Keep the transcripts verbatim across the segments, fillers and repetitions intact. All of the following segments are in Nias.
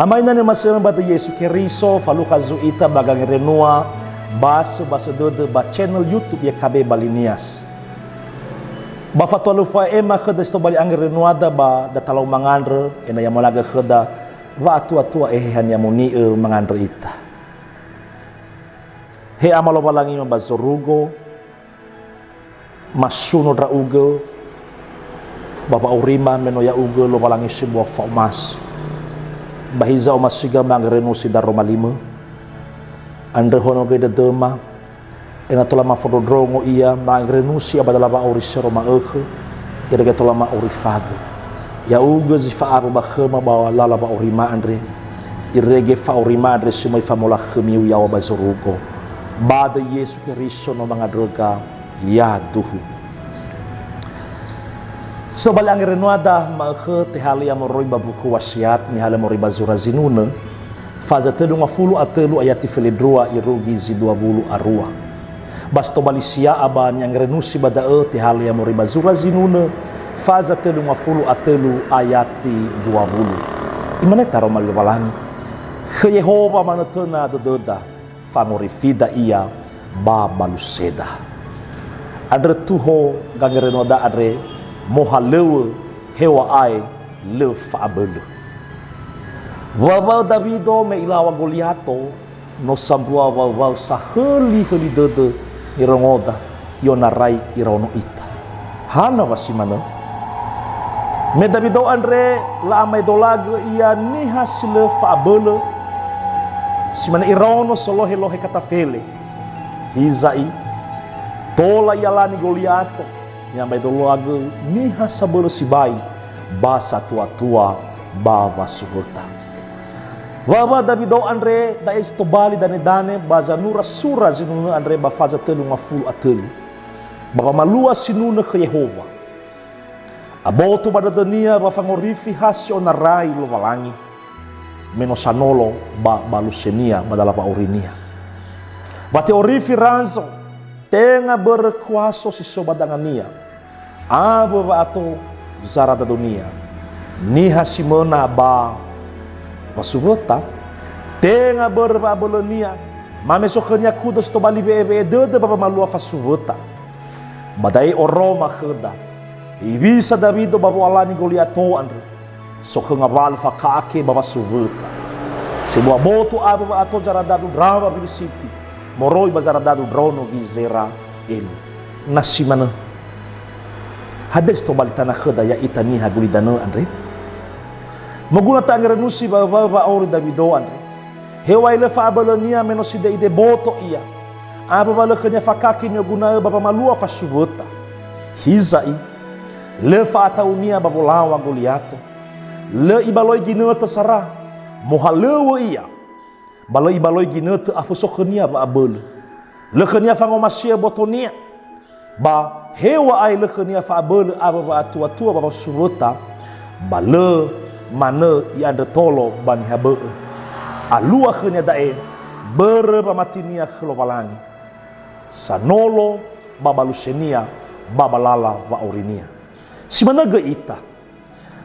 Ama ina ni'omasi'ö ba döi Yesu Keriso, falukha zui ita ba gangerenua, basö-basö dödö ba channel YouTube Y K B Bali Nias. Ba fatua lö fa'ema khöda si tobali angerenuada ba datalau mangandrö, ena'ö ya'amalagö khöda wa'atua-tua Eheha ni'amoni'ö mangandrö ita. He Ama Lowalangi ba zorugo, masuno ndra'ugö ba wa'aurima me no ya'ugö Lowalangi sebua fa'omasi. Ba hiza omasiga mangerenusi daroma limö. Andrö honogöi dödöma, ena'ö tola mafondrondrongo ia mangerenusi ia ba dalawa auri sero ma'ökhö, irege tola ma'orifagu. Ya'ugö zi fa'abu ba khöma ba lala wa'aurima andre, irege fa'aurima andre si möi famolakhömiu yaŵa ba zorugo. Ba döi Yesu Keriso no mangandröga, yaduhu. So bali angerenuada ma'ökhö tehalö ia moroi ba buku Wasiat, nihalö moroi ba zura zinunö, faza tölu ngafulu a tölu ayati felendrua irugi zi dua wulu a rua. Ba si tobali sia'a ba ni'angerenusi ba da'ö tehalö ia moroi ba zura zinunö, faza tölu ngafulu a tölu ayati dua wulu. Imane taroma li Lowalangi, khö Yehowa manötöna dödöda, fangorifida ia ba baluseda. Andrö tuho gangerenuada andre, mohalöŵö heŵa'ae lö fa'abölö. Waŵa'ö Dawido me ilaŵa Goliato, no sambua waŵa'ö sahölihöli dödö nirongoda, i'onarai iraono ita. Hana wa si manö? Me Dawido andre la'amaedolagö ia niha si lö fa'abölö, si mane iraono solohe-lohe katafele. Hiza'i, tola ialani Goliato, ni'amaedolagö niha sabölö sibai ba satua-tua ba wasuwöta. Waŵa'ö Dawido andre da'e si tobali danedane ba zanura sura zinunö andre ba faza tölu ngafulu a tölu. Ba wamalua sinunö khö Yehowa. Aboto ba dödönia wa fangorifi ha si onarai Lowalangi, me no sanolo ba balusenia ba dalawa aurinia. Wa te'orifi razo, tenga börö kuaso si so ba dangania, awö wa'ato zaradadunia, niha si möna ba wasuwöta, tenga börö wa'abölönia, ma me so khönia kudo si tobali we'e-we'e dödö ba wamalua fasuwöta. Ba da'e oroma khöda, iwisa Dawido ba wo'alani Goliato andrö, so khö ngawalö fakake ba wasuwöta. Sebua boto awö wa'ato zaradadu ndrawa Filisiti, moroi ba zaradadu ndraono Gizera'eli. Na si manö, hadia zi tobali tana khöda ya'ita niha gulidanö andre? Moguna ta'angerenusi waŵa'ö wa'auri Dawido andre. Heŵa'ae lö fa'abölönia me no side'ide boto ia. Awö wa lö khönia fakake nioguna'ö ba wamalua fasuwöta. Hiza'i, lö fa'ata'unia ba wolaŵa Goliato. Lö ibaloi ginötö sara, mohalöŵö ia. Ba lö ibaloi ginötö afö so khönia wa'abölö. Lö khönia fangomasi'ö botonia. Ba heŵa'ae lö khönia fa'abölö awö wa'atua-tua ba wasuwöta, ba lö manö i'andrö tolo ba niha bö'ö. Alua khönia da'e, börö wamatinia khö Lowalangi. Sanolo ba balusenia ba ba lala wa'aurinia. Si manö göi ita.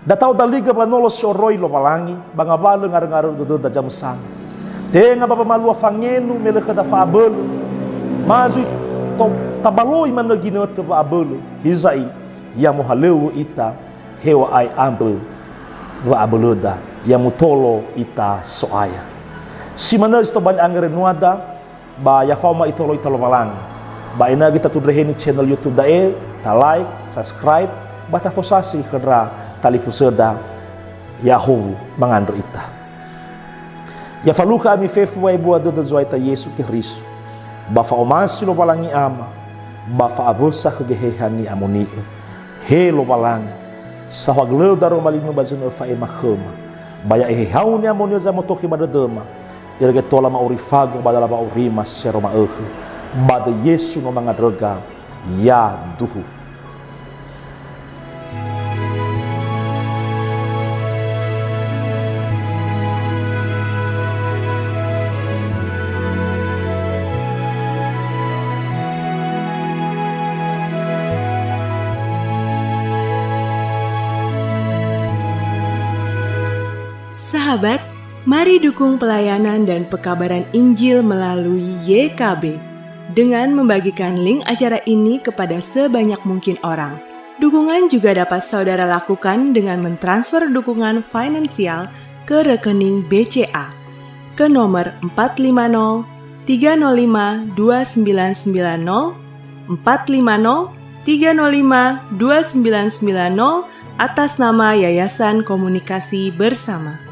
Da ta'odaligö wanolo si oroi Lowalangi ba ngawalö ngarö-ngarö dödöda zamösana. Tenga ba wamalua fangenu me lö khöda fa'abölö. Ma zui to-, tabaloi manö ginötö wa'abölö. Hiza'i, ya mohalöŵö ita, heŵa'ae ambö wa'abölöda, ya mutolo ita So'aya. Si manö zi tobali angerenuada, ba ya faoma itolo ita Lowalangi. Ba ena'ö göi tatundreheni channel YouTube da'e, ta like, subscribe, ba tafosasi khö ndra talifusöda, ya'ahowu mangandrö ita. Ya falukha ami fefu wa'ebua dödö Zo'aya ita Yesu Keriso, ba fa'omasi Lowalangi Ama, ba fa'awösa khö Geheha ni'amoni'ö. He Lowalangi, saohagölö daroma limö ba zi no öfa'ema khöma, ba ya Eheha-U ni'amoni'ö zamotokhi ba dödöma, irege tola ma'orifagu ba dalawa aurima sero ma'ökhö, ba döi Yesu no mangandröga, yaduhu. Sahabat, Mari dukung pelayanan dan pekabaran Injil melalui Y K B dengan membagikan link acara ini kepada sebanyak mungkin orang. Dukungan juga dapat saudara lakukan dengan mentransfer dukungan finansial ke rekening B C A ke nomor empat lima nol tiga nol lima dua sembilan sembilan nol, empat lima nol tiga nol lima dua sembilan sembilan nol, atas nama Yayasan Komunikasi Bersama.